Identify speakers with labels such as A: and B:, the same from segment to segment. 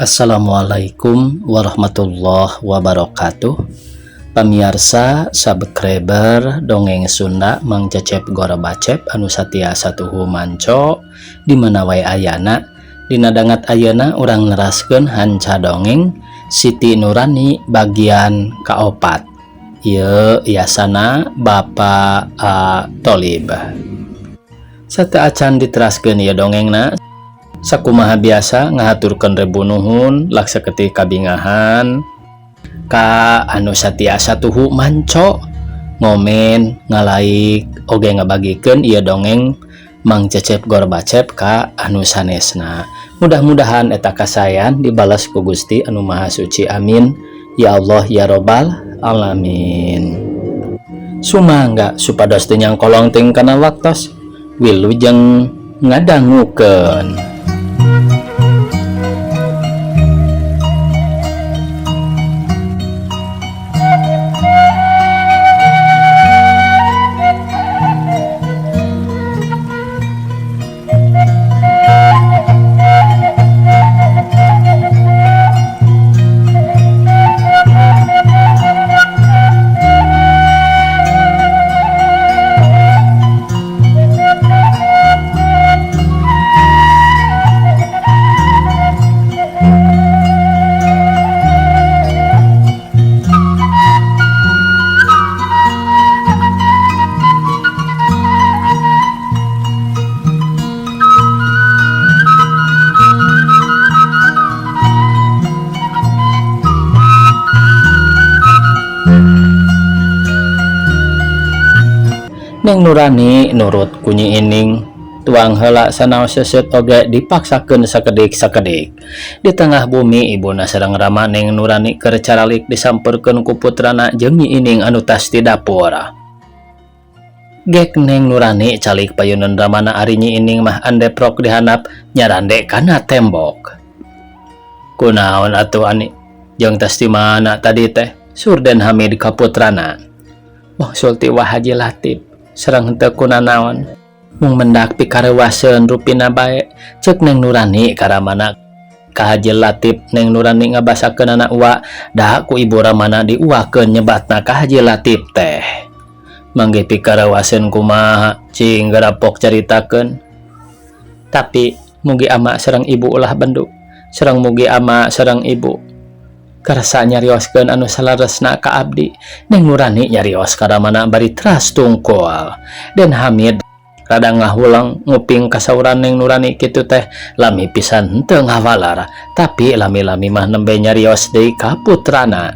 A: Assalamualaikum warahmatullahi wabarakatuh. Pamiarsa subscriber dongeng Sunda Mang Cecep Gorbacep anu satia satuhu manco di mana wae ayana. Dina dangat ayeuna urang neraskeun hanca dongeng Siti Nurani bagian kaopat. Ieu yasana Bapak A. Tolib. Sateuacan diteraskeun ieu dongengna, sakumaha biasa ngahaturkeun rebu nuhun laksa ketik kabingahan ka anu satiasa tuhu manco ngomen ngalaik oge ngabagikeun ieu dongeng Mang Cecep Gorbacep ka anu sanesna. Mudah-mudahan eta kasayan dibalas ku Gusti anu Maha Suci, amin ya Allah ya Robbal alamin. Sumangga supados teu nyangkolong ting kana waktos, wilujeng ngadangukeun. Neng Nurani nurut ku Nyi Ining tuang heula sanaos seuseut oge dipaksakeun sakedik-sakedik. Di tengah bumi ibuna sareng Rama Neng Nurani keur caralik disampeurkeun ku putrana jeung Nyi Ining anu tas di dapur. Gek Neng Nurani calik payuneun Ramana ari Nyi Ining mah andeprok di handap nyarande kana tembok. Kunaon atuh ani jeung tas di mana tadi teh? Surden Hamid ka putrana. Wah sulti Wa Haji Latif sareng henteu kunanaon mung mendak pikarewaseun rupina bae ceuk Neng Nurani ka Ramana. Ka Haji Latif Neng Nurani ngabasakeun anak uwa da ku ibu Ramana diuwakeun nyebatna ka Haji Latif teh. Manggih pikarewaseun kumaha cing garapok caritakeun. Tapi mugi ama sareng ibu ulah bendu, sareng mugi ama sareng ibu karasa nyarioskeun anu salaresna ka abdi. Neng Nurani nyarios ka Ramana bari teras tungkol. Den Hamid rada ngahulang nguping kasauran Neng Nurani kitu teh lami pisan henteu ngawalar, tapi lami-lami mah nembe nyarios deui ka putrana.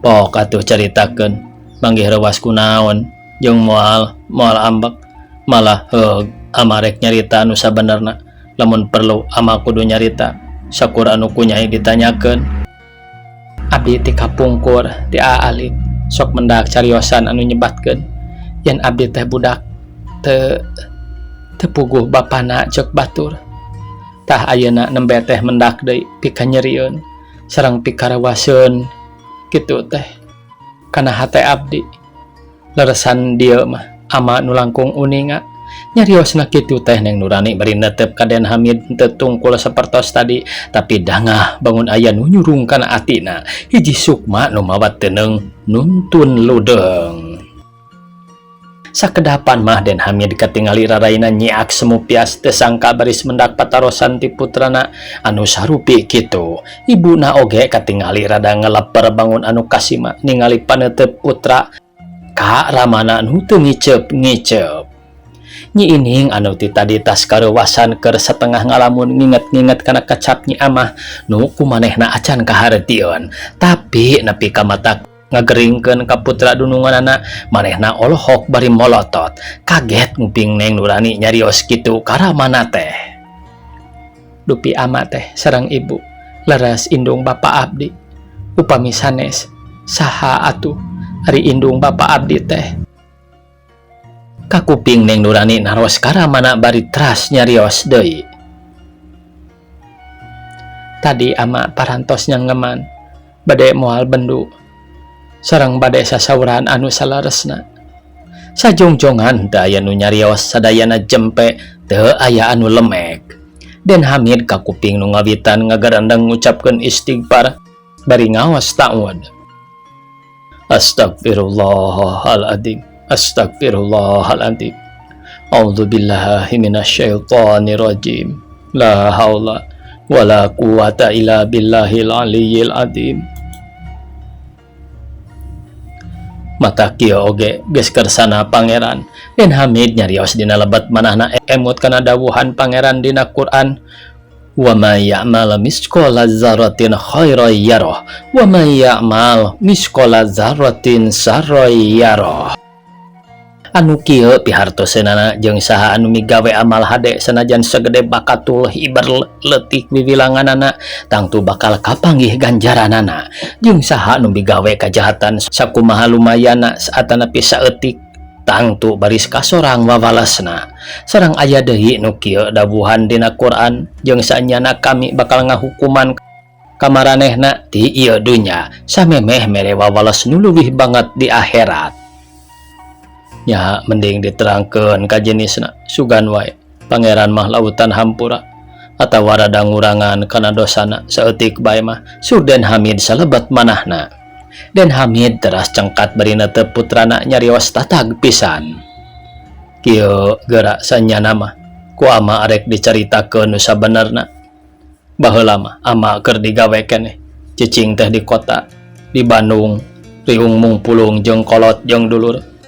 A: Pok atuh caritakeun manggih rewas kunaon jeung moal moal ambek malah heug amarek nyarita anu sabenerna. Lamun perlu ama kudu nyarita sakur anu ku nyai ditanyakeun. Abdi ti kapungkur ti aalit sok mendak cariosan anu nyebatkeun yen abdi teh budak teu puguh bapana ceuk batur. Tah ayeuna nembe teh mendak deui pikanyerieun sareng pikarewaseun kitu teh kana hate abdi. Leresan dieu mah ama nu langkung uninga. Nyariosna kitu teh Neng Nurani bari netep ka Den Hamid teu tungkul sapertos tadi, tapi dangah bangun aya nu nyurung kana atina hiji sukma nu mawa teuneng nuntun ludeung. Sakedapan mah Den Hamid katingali raraina nyiak semu pias teu sangka baris mendak patarosan ti putrana anu sarupi kitu. Ibuna oge katingali rada ngeleper bangun anu kasima ningali paneuteup putra ka Ramana nu teu ngiceup-ngiceup. Nyi Ining anu ti tadi tas karewasan keur setengah ngalamun nginget-nginget kana kacap Nyi Amah nu kumanehna acan kahartieun, tapi nepi ka mata ngageringkeun ka putra dununganana manehna olohok bari molotot. Kaget nguping Neng Nurani nyarios kitu ka Ramana teh. Dupi ama teh sareng ibu leres indung bapa abdi. Upami sanes saha atuh ari indung bapa abdi teh? Kakuping Neng Nurani naros ka Ramana bari teras nyarios deui. Tadi ama parantos nyangeman bade moal bendu sareng bade sasauran anu saleresna. Sajongjongan teu aya nu nyarios sadayana jempe teu aya anu lemek. Den Hamid kakuping nu ngawitan ngagarendeng ngucapkeun istighfar bari ngaos ta'awud. Astagfirullahaladzim, astagfirullahaladzim. A'udzubillahi minasyaitonirrajim. La haula wala quwata illa billahil aliyyil azim. Mata kieu oge geus kersana Pangeran. Den Hamid nyarios dina lebet manahna emut kana dawuhan Pangeran dina Quran. Wa may ya'mal misqala dzarratin khairan yarah wa may ya'mal misqala dzarratin syarran yarah. Anu kieu pihartoseunana jeung saha anu migawe amal hade sanajan sagede bakatul hiber leutik wiwilanganana tangtu bakal kapanggih ganjaranana, jeung saha anu migawe kajahatan sakumaha lumayana atanapi saeutik tangtu baris kasorang wawalesna. Sareng aya deui nu kieu dawuhan dina Quran jeung saenyana kami bakal ngahukuman kamaranehna ti ieu dunya samemeh mere wawales nu leuwih banget di akhirat. Nya mending diterangkeun ka jenisna sugan wae Pangeran mah lautan hampura atawa rada ngurangan kana dosana saeutik bae mah Surden Hamid salebat manahna. Den Hamid teras cengkat bari netep putrana nyarios tatag pisan. Kieu geura sanyana mah ku ama arek dicaritakeun nu sabenerna. Baheula mah ama keur digawe keneh cicing teh di kota di Bandung riung mungpulung jeung kolot jeung dulur.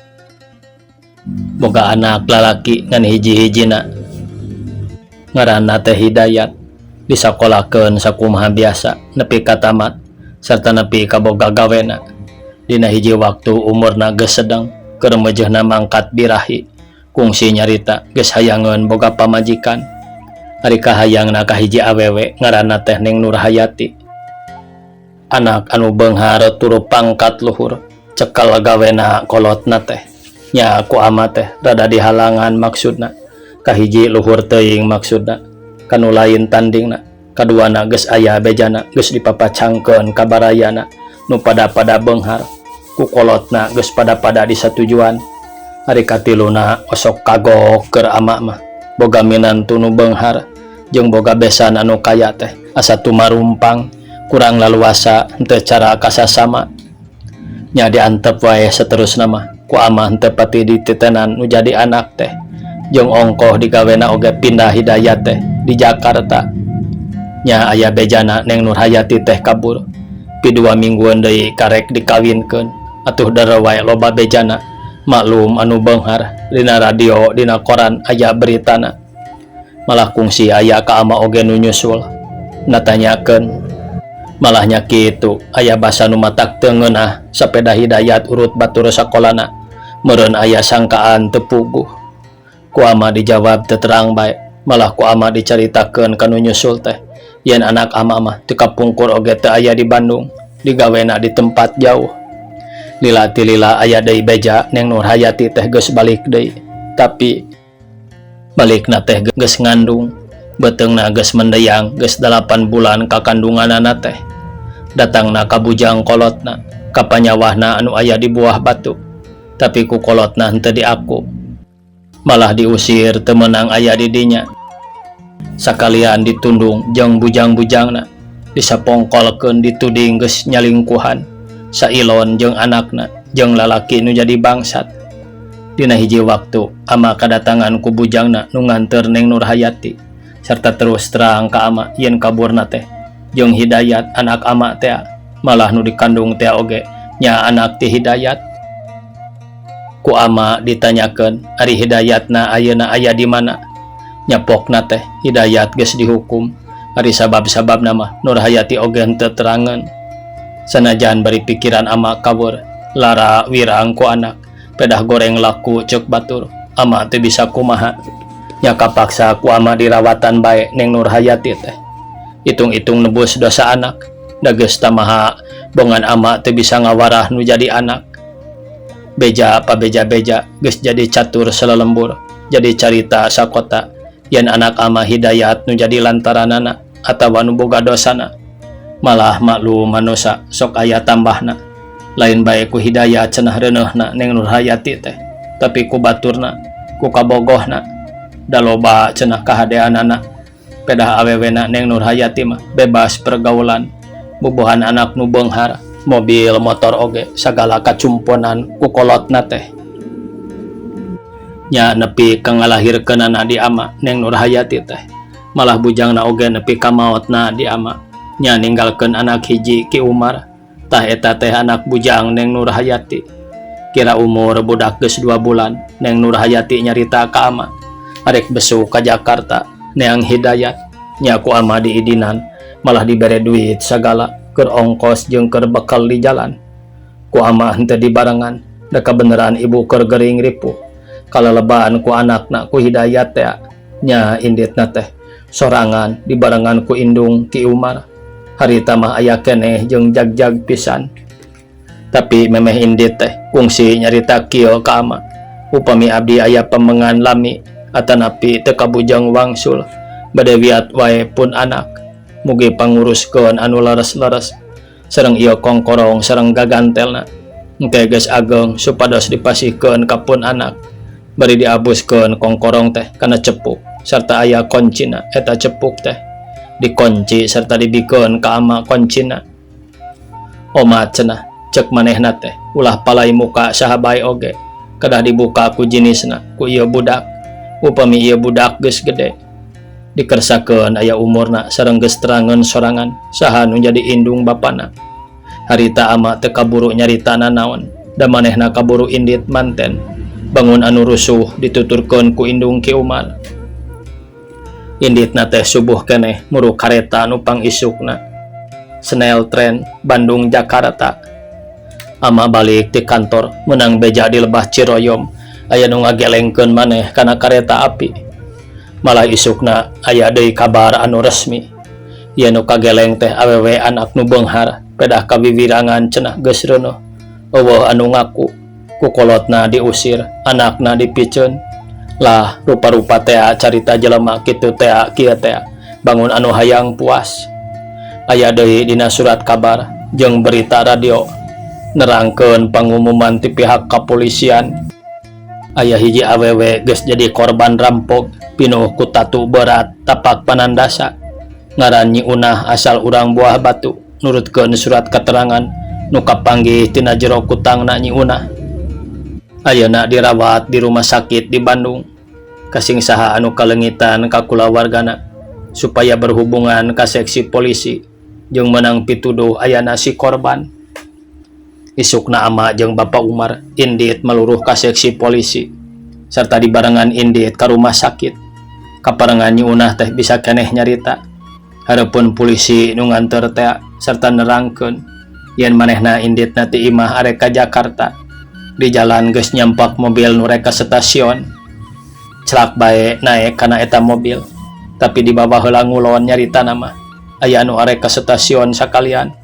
A: Boga anak lalaki ngan hiji-hijina ngaranna teh Hidayat, disakolakeun sakumaha biasa nepi ka tamat sarta nepi ka boga gawena. Dina hiji waktu umurna geus sedeng keur meujeuhna mangkat birahi, kungsi nyarita geus hayangeun boga pamajikan. Ari kahayangna ka hiji awewe ngaranna teh Neng Nurhayati, anak anu beunghar turu pangkat luhur, cekal gawena kolotna teh. Nya ku ama teh rada dihalangan maksudna, kahiji luhur teuing maksudna, kanu lain tandingna, kaduana geus aya bejana geus dipapacangkeun ka barayana nu pada-pada beunghar, ku kolotna geus pada-pada disatujuan. Ari katiluna osok kagok keur ama mah boga minantu nu beunghar jeung boga besan anu kaya teh asa tumarumpang kurang laluasa henteu cara kasasama. Nya diantep wae saterusna mah ku ama henteu pati dititenan nu jadi anak teh, jeung ongkoh digawena oge pindah Hidayat teh di Jakarta. Nya aya bejana Neng Nurhayati teh kabur pi 2 mingguan deui karek dikawinkeun. Atuh dere wae loba bejana, maklum anu beunghar dina radio dina koran aya beritana. Malah kungsi aya ka ama oge nu nyusul natanyakeun. Malahnya kitu aya basa nu matak teu ngeunah sapeda Hidayat urut batur sakolana meureun aya sangkaan teu puguh. Ku ama dijawab teu terang bae, malah ku ama dicaritakeun ka nu nyusul teh yen anak ama mah teu kapungkur oge teu aya di Bandung, digawena di tempat jauh. Lila tilila aya deui beja Neng Nurhayati teh geus balik deui, tapi balikna teh geus ngandung, beuteungna geus mendeyang geus 8 bulan kakandunganana teh. Datangna ka bujang kolotna ka panyawahna anu aya di Buah Batu, tapi ku kolotna henteu diaku, malah diusir teu meunang aya di dinya. Sakalian ditundung jeung bujang-bujangna, disapongkolkeun dituding geus nyalingkuhan sailon jeung anakna jeung lalaki nu jadi bangsat. Dina hiji waktu ama kadatangan ku bujangna nu nganteur Neng Nurhayati serta terus terang ka ama yen kaburna teh jeung Hidayat anak ama teh, malah nu dikandung teh oge nya anak ti Hidayat. Ku ama ditanyakeun ari Hidayatna ayeuna aya di mana? Nyapokna teh Hidayat geus dihukum, ari sabab-sababna mah Nurhayati oge henteu terangan. Sanajan bari pikiran ama kabur lara wirang ku anak, pedah goreng laku ceuk batur, ama teu bisa kumaha. Nya kapaksa ku ama dirawatan bae Neng Nurhayati teh. Hitung-hitung nebus dosa anak, da geus tamaha bongan ama teu bisa ngawarah nu jadi anak. Beja pabeja-beja geus jadi catur selelembur, jadi carita sakota yen anak ama Hidayat nu jadi lantaranana atawa nu boga dosana. Malah maklum manusa sok aya tambahna, lain bae ku Hidayat cenah reuneuhna Neng Nurhayati teh, tapi ku baturna, ku kabogohna, da loba cenah kahadeanana. Pedah awewena Neng Nurhayati mah bebas pergaulan, bubuhan anak nu beunghar, mobil motor oge sagala kacumponan ku kolotna teh. Nya nepi ka ngalahirkeunana di ama Neng Nurhayati teh. Malah bujangna oge nepi ka maotna di ama. Nya ninggalkeun anak hiji Ki Umar. Tah eta teh anak bujang Neng Nurhayati. Kira umur budak geus 2 bulan, Neng Nurhayati nyarita ka ama arek besuk ka Jakarta neang Hidayat. Nya ku ama diidinan, malah dibere duit sagala keur ongkos jeung keur bekal di jalan. Ku ama henteu dibarengan, da kabeneran ibu keur gering ripuh. Kalelebaan ku anakna ku Hidayat teh, nya inditna teh sorangan dibarengan ku indung Ki Umar. Harita mah aya keneh jeung jag-jag pisan. Tapi memeh indit teh kungsi nyarita kieu ka ama. Upami abdi aya pamengan lami atanapi teu kabujang wangsul, bade wiat wae pun anak. Mugi panguruskeun anu leres-leres sareng ieu kongkorong sareng gagantelna. Engke geus ageng supados dipasihkeun ka pun anak. Bari diabuskeun kongkorong teh kana cepuk sarta aya koncina eta cepuk teh dikunci serta dibikeun ka ama koncina. Oma cenah cek manehna teh ulah palai muka saha bae oge kedah dibuka ku jinisna ku ieu budak. Upami ieu budak geus gede dikersakeun aya umurna sareng geus terangeun sorangan saha nu jadi indung bapana. Harita ama teu kaburu nyarita nanaon da manehna kaburu indit manten. Bangun anu rusuh dituturkeun ku indung Ki Umar. Inditna teh subuh keneh muru kareta nu pangisukna. Snell tren Bandung Jakarta. Ama balik ti kantor menang beja di lebah Ciroyom aya nu ngagelengkeun maneh kana kareta api. Malah isukna aya deui kabar anu resmi. Ieu nu kageleng teh awewe anak nu beunghar pedah kawiwirangan cenah geus reuneuh. Eueuh anu ngaku ku kolotna diusir, anakna dipiceun. Lah rupa-rupa tea carita jelema kitu tea kieu tea bangun anu hayang puas. Aya deui dina surat kabar jeung berita radio nerangkeun pangumuman ti pihak kapolisian. Aya hiji awewe geus jadi korban rampok pinuh ku tatu berat tapak panandasa. Ngaran Nyi Unah asal urang Buah Batu nurutkeun surat keterangan nu kapanggih tina jero kutangna Nyi Unah. Ayeuna dirawat di rumah sakit di Bandung. Kasing saha anu kalengitan ka kulawargana supaya berhubungan ka seksi polisi jeung menang pituduh ayana si korban. Isukna ama jeung Bapak Umar indit meluruh ka seksi polisi serta dibarengan indit ka rumah sakit. Kaparengan Nyi Unah teh bisa keneh nyarita. Hareupeun polisi nu nganter teh serta nerangkeun yen manehna inditna ti imah arek ka Jakarta. Di jalan geus nyampak mobil nu rek ka stasiun. Celak bae naek kana eta mobil. Tapi di bawah heula ngulon nyarita nama aya anu arek ka stasiun sakalian.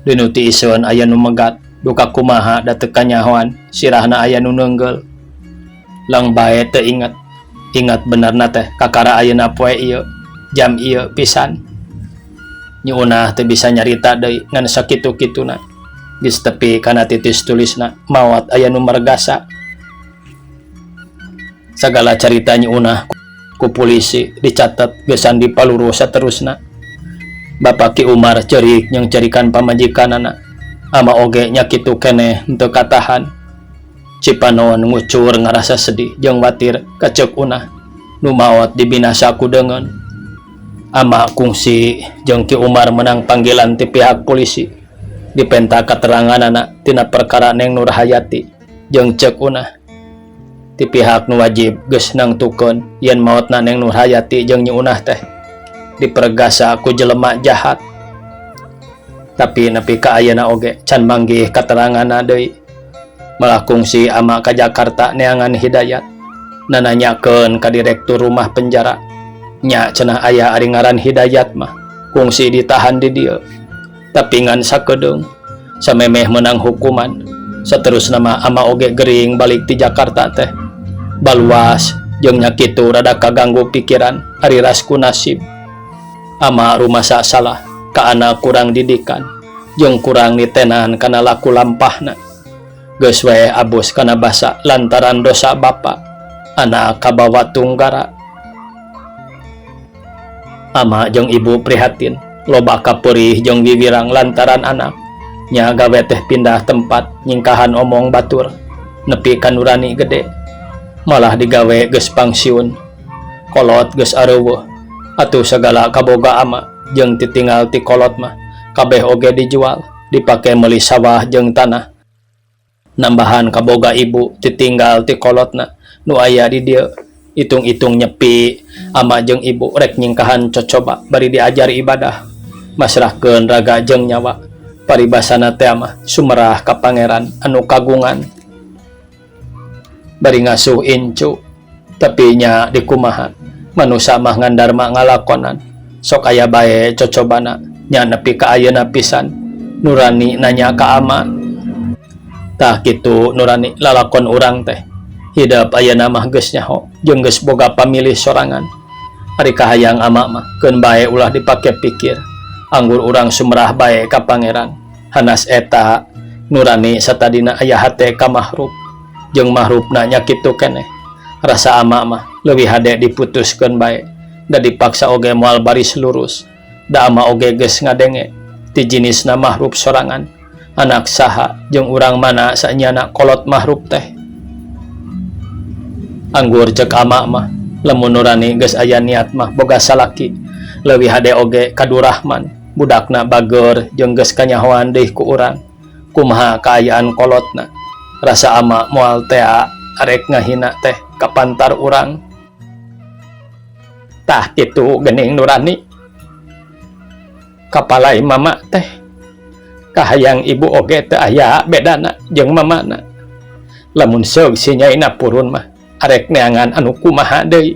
A: Dinu tiiseun aya nu megat duka kumaha da teu kanyahoan sirahna aya nu neunggel. Lang bae teu inget. Ingat benerna teh kakara ayeuna poe ieu jam ieu pisan. Nyi Unah teu bisa nyarita deui ngan sakitu-kituna. Geus tepi kana titis tulisna maot aya nu margasa. Sagala carita Nyi Unah ku polisi dicatet geusan dipaluruh saterusna. Bapak Ki Umar ceurik jeung cerikan pamajikanana. Ama oge nya kitu keneh henteu katahan. Cipanon ngucur ngarasa sedih jeung watir ka Ceuk Unah nu maot dibinasa ku deungeun. Ama kungsi jeung Ki Umar menang panggilan ti pihak polisi. Dipenta kateranganana tina perkara Neng Nurhayati jeung Ceuk Unah. Ti pihak nu wajib geus nangtukeun yen maotna Neng Nurhayati jeung Nyi Unah teh dipergasa ku jelema jahat. Tapi nepi ka ayeuna oge can manggih kateranganna deui. Malah kungsi ama ka Jakarta neangan Hidayat. Nananyakeun ka direktur rumah penjara. Nya cenah aya ari ngaran Hidayat mah kungsi ditahan di dieu. Tapi ngan sakedeung samemeh menang hukuman. Saterusna mah ama oge gering balik ti Jakarta teh. Baluas jeung nya kitu rada kaganggu pikiran ari ras ku nasib. Ama rumasa salah ka anak kurang didikan jeung kurang nitenan kana laku lampahna. Geus wae abus kana basa lantaran dosa bapa anak kabawa tunggara. Ama jeung ibu prihatin, loba kapeurih jeung wiwirang lantaran anak. Nya gawe teh pindah tempat nyingkahan omong batur nepi ka Nurani gede. Malah digawe geus pangsiun. Kolot geus areuweuh. Atuh sagala kaboga ama jeung titinggal ti kolot mah kabeh oge dijual, dipake meuli sawah jeung tanah. Nambahan kaboga ibu titinggal ti kolotna nu aya di dieu. Itung-itung nyepi ama jeung ibu rek nyingkahan cocoba bari diajar ibadah. Masrahkeun raga jeung nyawa. Paribasana teh mah sumerah ka pangeran anu kagungan. Bari ngasuh incu tapi nya dikumaha manusa mah ngan darma ngalakonan. Sok aya bae cocobana nya nepi ka ayeuna pisan. Nurani nanya ka ama. Tah kitu Nurani lalakon urang teh. Hidep ayeuna mah geus nyaho jeung geus boga pamilih sorangan. Ari kahayang ama mah keun bae ulah dipake pikir. Anggur urang sumerah bae ka pangeran. Hanas eta Nurani satadina aya hate ka mahrup. Jeung mahrupna nya kitu keneh. Rasa ama mah leuwih hade diputuskeun bae. Da dipaksa oge moal baris lurus. Da ama oge geus ngadenge ti jinisna mahrup sorangan. Anak saha jeung urang mana sanyana kolot mahrup teh. Anggur cek ama mah lamun Nurani geus aya niat mah boga salaki. Leuwih hade oge ka Durahman. Budakna bageur jeung geus kanyahoan deui ku urang. Kumaha kaayaan kolotna. Rasa ama moal tea arek ngahina teh kapantar urang. Tah kitu geuning Nurani. Kapalai mama teh. Kahayang ibu oge teu aya bedana jeung mamana. Lamun seug si nyaina purun mah arek neangan anu kumaha deui.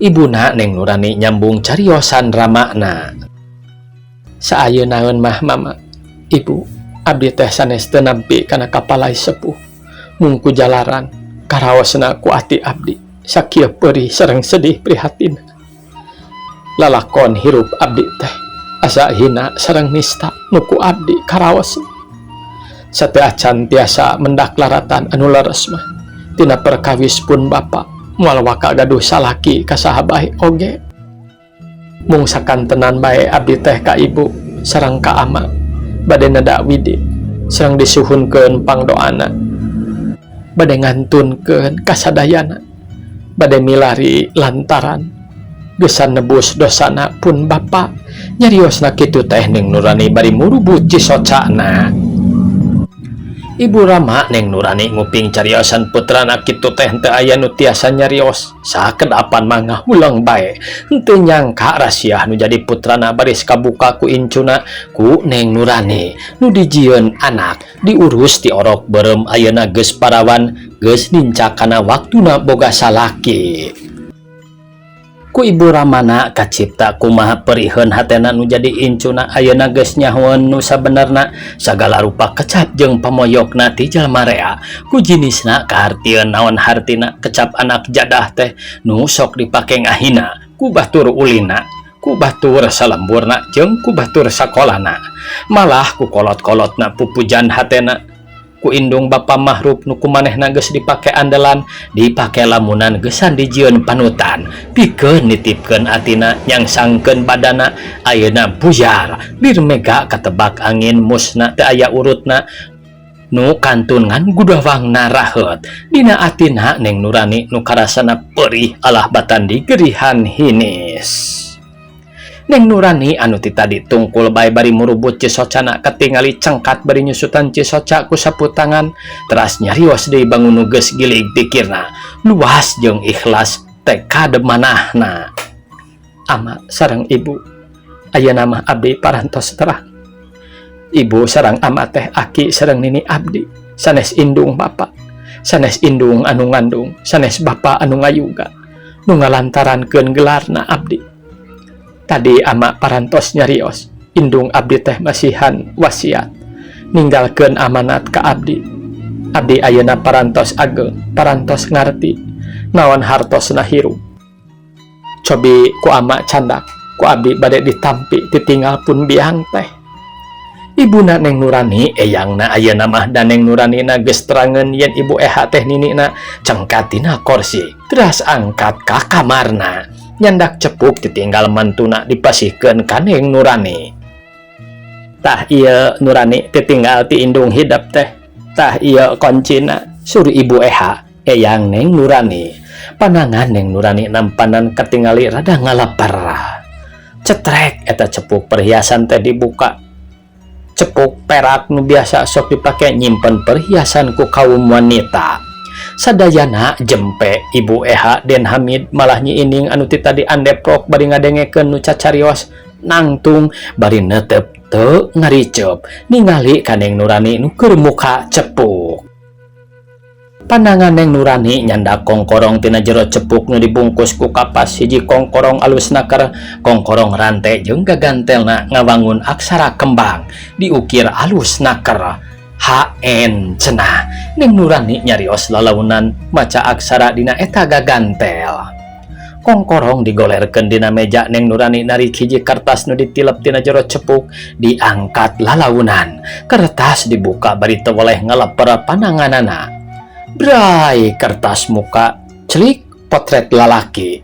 A: Ibuna Neng Nurani nyambung cariosan ramana. Saayeunaeun mah mama, ibu abdi teh sanes teu nampi kana kapalai sepuh. Mung ku jalaran karaosna ku ati abdi sakieu peurih sareng sedih prihatin. Lalakon hirup abdi teh asa hina sareng nista nu ku abdi karaos. Sateu acan tiasa mendak laratan anu leres mah. Tina perkawis pun bapa moal waka gaduh salaki ka saha bae oge. Mung sakantenan bae abdi teh ka ibu sareng ka ama bade neda widi sareng disuhunkeun pangdoana. Bade ngantunkeun kasadayana. Bade milari lantaran gesan nebus dosana pun bapa. Nyariosna kitu teh Neng Nurani bari murubut cisocana. Ibu Rama Neng Nurani nguping cariosan putrana kitu teh teu aya nu tiasa nyarios. Sakedapan mah ngahuleng bae. Henteu nyangka rasiah nu jadi putrana baris kabuka ku incuna ku Neng Nurani. Nu dijieun anak diurus ti orok beureum ayeuna geus parawan geus nincak kana waktuna boga salaki. Ku ibu Ramana kacipta kumaha periheun hatena nu jadi incuna ayeuna geus nyahoeun nu sabenerna sagala rupa kecap jeung pamoyokna ti jalma rea. Ku jinisna kahartieun naon hartina kecap anak jadah teh nu sok dipake ngahina ku batur ulina, ku batur salemburna jeung ku batur sakolana. Malah ku kolot-kolotna pupujan hatena ku indung bapa mahrup nu kumanehna geus dipake andalan, dipake lamunan gesan dijieun panutan, pikeun nitipkeun atina nyangsangkeun badana ayeuna buyar lir mega katebak angin musna teu aya urutna nu kantun ngan gudawangna raheut dina atina Neng Nurani nu karasana perih alah batan digerihan hinis. Neng Nurani anu ti tadi tungkul bae bari murubut cisocana katingali cengkat bari nyusutan cisoca ku sapu tangan teras nyarios deui bangun nu geus gilig pikirna luas jeung ikhlas teh kademanahna. Ama sareng ibu ayeuna mah abdi parantos terang. Ibu sareng ama teh aki sareng nini abdi sanes indung bapa, sanes indung anu ngandung, sanes bapa anu ngayuga nu ngalantarankeun gelarna abdi. Tadi ama parantos nyarios indung abdi teh masihan wasiat ninggalkeun amanat ka abdi. Abdi ayeuna parantos ageng, parantos ngarti naon hartosna hirup. Cobi ku ama candak ku abdi bade ditampi titinggal pun biang teh. Ibuna Neng Nurani eyangna ayeuna mah da Neng Nurani na geus terangeun yen ibu eha teh ninina cengkat tina korsi teras angkat ka kamarna. Nyandak cepuk ditinggal mantuna dipasihkeun ka Neng Nurani. Tah ieu Nurani ditinggal ti indung hidep teh. Tah ieu koncina sur Ibu Eha eyang Neng Nurani. Panangan Neng Nurani nampanan katingali rada ngalaper. Cetrek eta cepuk perhiasan teh dibuka. Cepuk perak nu biasa sok dipake nyimpen perhiasan ku kaum wanita. Sadayana jempe Ibu Eha Den Hamid malah Nyi Ining anu ti tadi andeprok bari ngadengekeun nu cacarios nangtung bari netep teu ngariceup ningali ka Neng Nurani nu keur muka cepuk. Pandangan Neng Nurani nyandak kongkorong tina jero cepuk nu dibungkus ku kapas. Hiji kongkorong alus naker, kongkorong rante jeung gagantelna ngawangun aksara kembang diukir alus naker. HN cenah. Neng Nurani nyarios lalaunan maca aksara dina eta gagantel. Kongkorong digolerkeun dina meja. Neng Nurani narik hiji kertas nu ditilep tina jero cepuk, diangkat lalaunan. Kertas dibuka bari teu weleh ngaleper pananganana. Bray, kertas muka celik potret lalaki.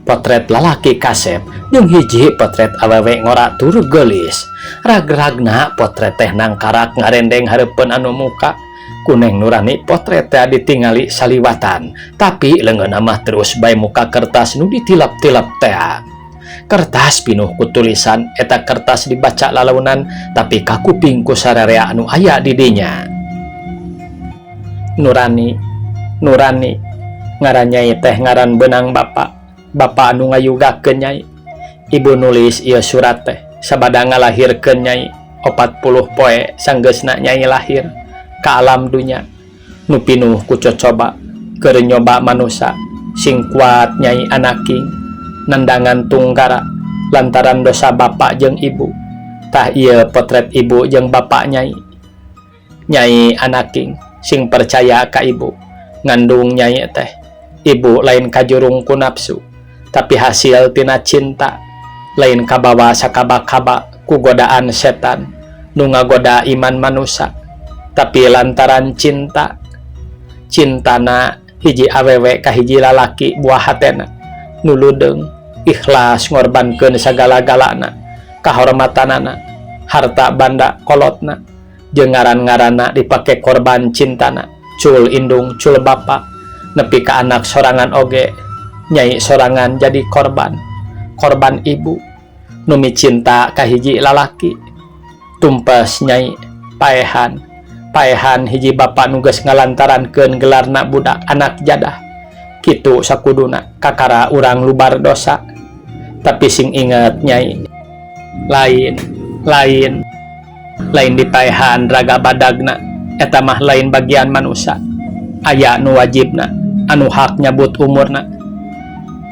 A: Potret lalaki kasep jeung hiji potret awewe ngora tur geulis. Rag-ragna potret teh nangkarak ngarendeng hareupeun anu muka. Ku Neng Nurani potret teh ditingali saliwatan, tapi leungeunna mah terus bae muka kertas nu ditilap-tilap teh. Kertas pinuh ku tulisan. Eta kertas dibaca lalaunan tapi kakuping ku sararea anu aya di dinya. Nurani, Nurani, ngaran Nyai teh ngaran beunang Bapak, Bapak anu ngayugakeun Nyai. Ibu nulis ieu surat teh sabada ngalahirkeun Nyai 40 poe sanggeusna Nyai lahir ka alam dunya nu pinuh ku cocoba keur nyoba manusa. Sing kuat, Nyai Anaking, nandangan tunggara lantaran dosa bapak jeung ibu. Tah ieu potret ibu jeung bapak Nyai. Nyai Anaking sing percaya ka ibu. Ngandung Nyai teh ibu lain kajurung ku nafsu, tapi hasil tina cinta, lain kabawa sakaba-kaba ku godaan setan nu ngagoda iman manusia, tapi lantaran cinta. Cintana hiji awewe ka hiji lalaki buah hatena nu ludeung ikhlas ngorbankeun sagala-galana, kahormatanana, harta banda kolotna jeung ngaran-ngaranna dipake korban cintana, cul indung cul bapa nepi ka anak sorangan oge. Nyai sorangan jadi korban, korban ibu nu micinta ka hiji lalaki. Tumpes Nyai paehan, paehan hiji bapak nu geus ngalantarankeun gelarna budak anak jadah. Kitu sakuduna kakara urang lubar dosa. Tapi sing inget, Nyai, lain lain lain dipaehan raga badagna, eta mah lain bagian manusia. Aya nu wajibna, anu hak nyabut umurna,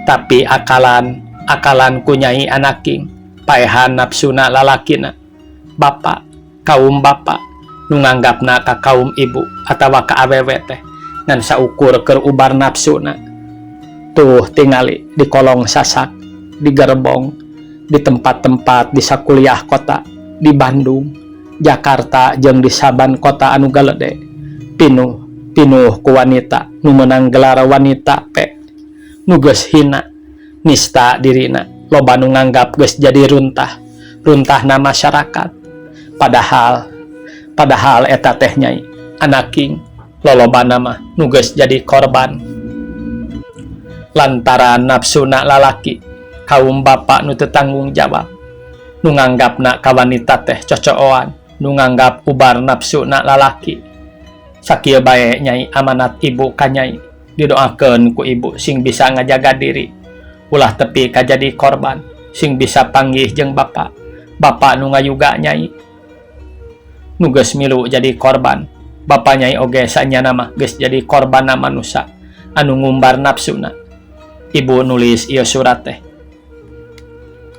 A: tapi akalan akalan ku Nyai Anaking paehan nafsuna lalakina bapak, kaum bapak nu nganggapna ka kaum ibu atawa ka awewe teh ngan saukur keur ubar nafsuna. Tuh tingali di kolong sasak, di gerbong, di tempat-tempat di sakuliah kota di Bandung, Jakarta jeung di saban kota anu galede pinuh pinuh ku wanita nu menang gelar wanita P nu geus hina nista dirina. Loba nu nganggap geus jadi runtah runtahna masyarakat, padahal padahal eta teh, Nyai Anaking, lolobana mah nu geus jadi korban lantaran nafsuna lalaki, kaum bapak nu teu tanggung jawab, nu nganggapna ka wanita teh cocooan, nu nganggap ubar nafsuna lalaki. Sakieu bae, Nyai, amanat ibu ka Nyai. Didoakeun ku ibu sing bisa ngajaga diri, ulah tepi ka jadi korban, sing bisa panggih jeung bapak, bapak nu ngayuga Nyai nu geus milu jadi korban. Bapak Nyai oge sanyana mah geus jadi korban manusia anu ngumbar nafsuna. Ibu nulis ieu surat teh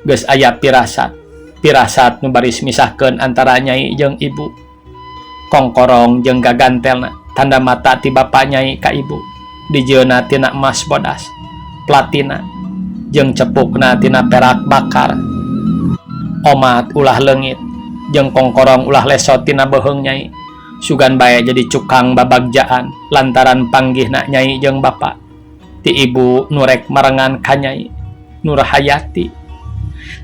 A: geus aya pirasat pirasat nu baris misahkeun antara Nyai jeung ibu. Kongkorong jeung gagantelna tanda mata ti bapa Nyai ka ibu, dijieunna tina emas bodas platina jeung cepukna tina perak bakar. Omat ulah leungit jeung kongkorong ulah lesot tina beuheung Nyai. Sugan bae jadi cukang babagjaan lantaran panggihna Nyai jeung bapa. Ti ibu nu rek marengan ka Nyai Nurhayati.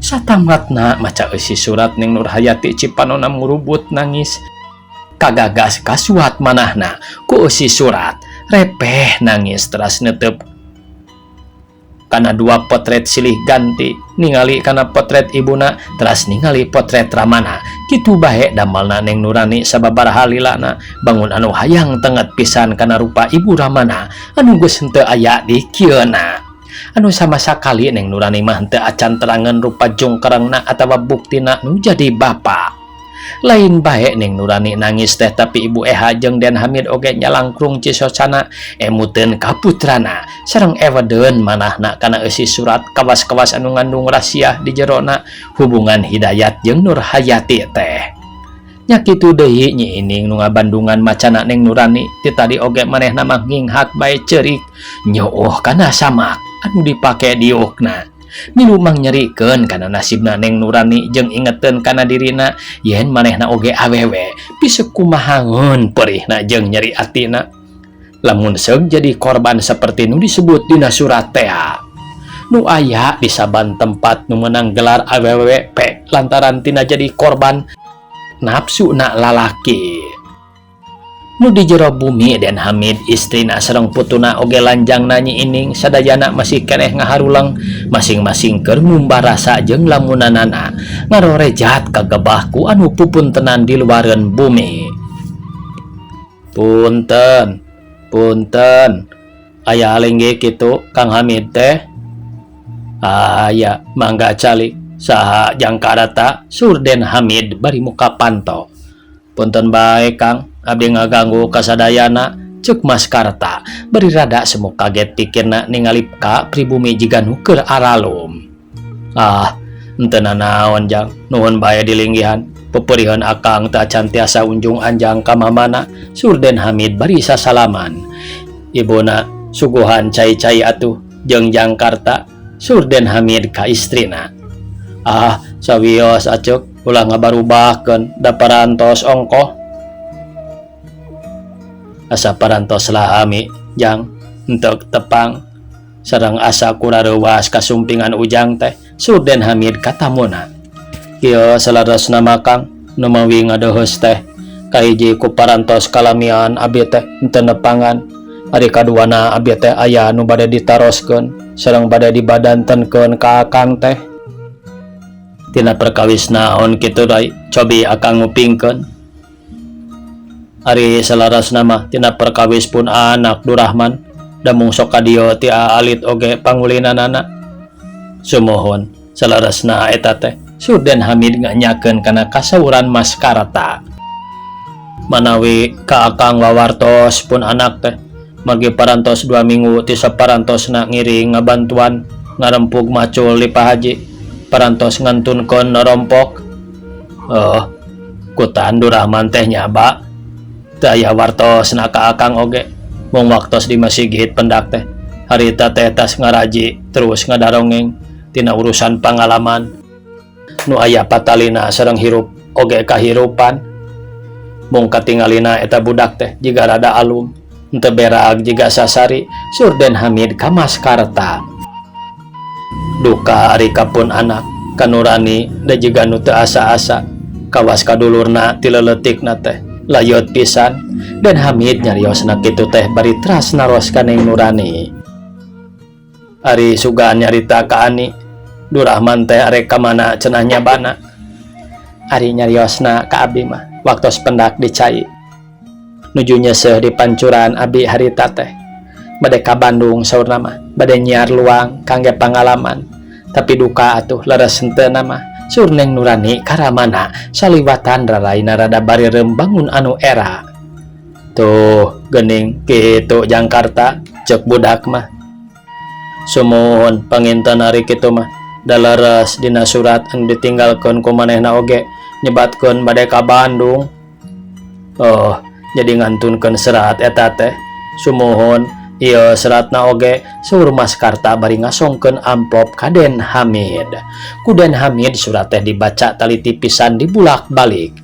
A: Satamatna maca eusi surat, Neng Nurhayati cipanona ngurubut nangis. Kagagas kasuat manahna ku eusi surat, repeh nangis teras netep kana dua potret silih ganti, ningali kana potret ibuna, teras ningali potret ramana. Kitu bae damalna Neng Nurani sababaraha lilana, bangun anu hayang tenget pisan kana rupa ibu ramana anu geus henteu aya di kieuna, anu sama sakali Neng Nurani mah henteu acan terangan rupa jungkerengna atawa buktina nu jadi bapa. Lain bae Neng Nurani nangis teh, tapi Ibu Eha jeung Den Hamid oge nyalangkrung cisocana emuteun ka putrana sareng ewedeun manahna kana eusi surat kawas-kawas anu ngandung rahasia di jerona hubungan Hidayat jeung Nur Hayati teh. Nya kitu deui Nyi Ining nu ngabandungan macana Neng Nurani ti tadi oge manehna mah nginghak bae ceurik nyooh kana samak anu dipake diukna, milu mangnyerikeun kana nasibna Neng Nurani jeung ingeteun kana dirina yen manehna oge awewe bisa kumahangeun perihna jeung nyeri atina lamun seug jadi korban seperti nu disebut dina surat tea. Nu aya di saban tempat nu menang gelar awewe pe lantaran tina jadi korban nafsu nak lalaki. Nu di jero bumi, Den Hamid, istrina sareng putuna oge lanjang Nyi Ining sadayana masih keneh ngaharulang, masing-masing keur ngumbar rasa jeung lamunanana ngarorejat kagebah ku anu pupuntenan di luareun bumi. "Punten, punten, aya linggih kitu Kang Hamid teh?" "Aya, mangga calik. Saha jang karata?" Saur Den Hamid bari muka panto. "Punten bae, Kang, abdi ngaganggu kasadayana," cek Mas Karta bari rada semu kaget pikirna ningali ka pribumi jiga nu keur aralum. "Ah, henteu nanaon, Jang. Nuhun bae dilinggihan. Peperihan akang teu acan tiasa unjung anjang ka mamana," saur Den Hamid bari sasalaman. "Ibuna suguhan cai-cai atuh jeung Jang Karta," saur Den Hamid ka istrina. "Ah, sawios, Acuk, ulah ngabarubahkeun da parantos ongkoh." "Asa parantos lami, Jang, henteu tepang sareng asa kurareuwas kasumpingan Ujang teh," saur Den Hamid ka tamuna. "Kieu salarasna mah, Kang, nu mawi ngadeuheus teh kahiji ku parantos kalamian abi teh henteu nepangan, ari kaduana abi teh aya nu bade ditaroskeun sareng bade dibadantenkeun ka akang teh." "Tina perkawis naon kitu, Rai? Cobi akang ngupingkeun." "Ari salarasna mah tina perkawis pun anak Durahman, da mung sok ka dieu ti alit oge pangulinanana." "Sumuhun, salarasna eta teh," saur Den Hamid nganyakeun kana kasauran Mas Karta. "Manawi ka akang wawartos pun anak teh, margi parantos 2 minggu ti saparantosna ngiring ngabantuan ngarempug macul di Pak Haji, parantos ngantunkeun norompok." "Oh, kutan Durahman teh nyaba? Teu aya wartosna ka akang oge, mung waktos di masjid pendak teh harita teh tas ngaraji terus ngadarongeng tina urusan pangalaman nu aya patalina sareng hirup oge kahirupan. Mung katingalina eta budak teh jiga rada alum, henteu berag jiga sasari," saur Den Hamid ka Mas Karta. "Duka ari ka pun anak, ka Nurani da jiga nu teu asa-asa, kawas kadulurna ti leuletikna teh layot pisan," Den Hamid nyariosna kitu teh bari teras naros ka Neng Nurani. "Ari sugan nyarita ka Ani, Durahman teh arek ka mana cenah nyabana?" "Ari nyariosna ka abi mah waktos pendak di cai nuju nyeuseuh di pancuran abi harita teh bade ka Bandung, saurna mah bade nyiar luang kangge pangalaman, tapi duka atuh leres henteu mah," saur Neng Nurani ka ramana saliwatan raraina rada barireum bangun anu era. "Tuh geuning kitu, Jangkarta, cek budak mah." "Sumuhun panginten ari kitu mah, da leres dina surat anu ditinggalkeun ku manehna oge nyebatkeun bade ka Bandung." "Oh, jadi ngantunkeun serat eta teh. Sumuhun, ieu seratna oge," saur Mas Karta bari ngasongkeun amplop ka Den Hamid. Ku Den Hamid surat teh dibaca taliti pisan, dibulak-balik.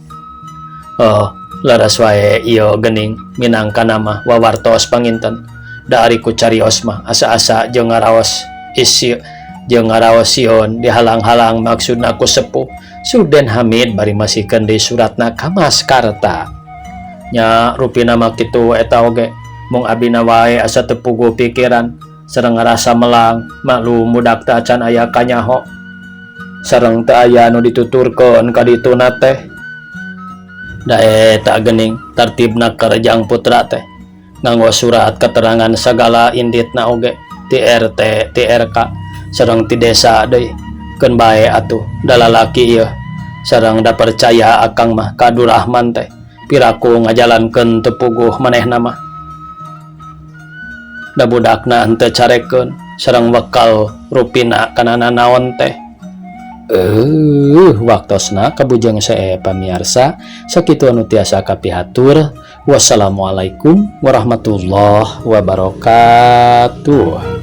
A: "Oh, leres wae ieu geuning, minangka mah wawartos panginten. Da ari ku carios mah asa-asa jeung ngaraos isi jeung ngaraos sieun dihalang-halang maksudna ku sepuh. Suden Hamid bari masihkeun deui suratna ka Mas Karta. Nya rupina mah kitu eta oge mung abina wae asa teu puguh pikiran sareng ngarasa melang maklum budak teh acan aya kanyaho sareng teu aya nu dituturkeun ka dituna teh. Da eta geuning tartibna keur jang putra teh nganggo surat keterangan sagala inditna oge ti RT ti RK sareng ti desa deui. Keun bae atuh da lalaki ieu sareng da percaya akang mah ka Durahman teh piraku ngajalankeun teu puguh manehna mah da budakna henteu carekeun sareng bekal rupina kana nanaon teh. Waktosna kabujeng sae pamiarsa, sakitu anu tiasa kapihatur. Wassalamualaikum warahmatullahi wabarakatuh.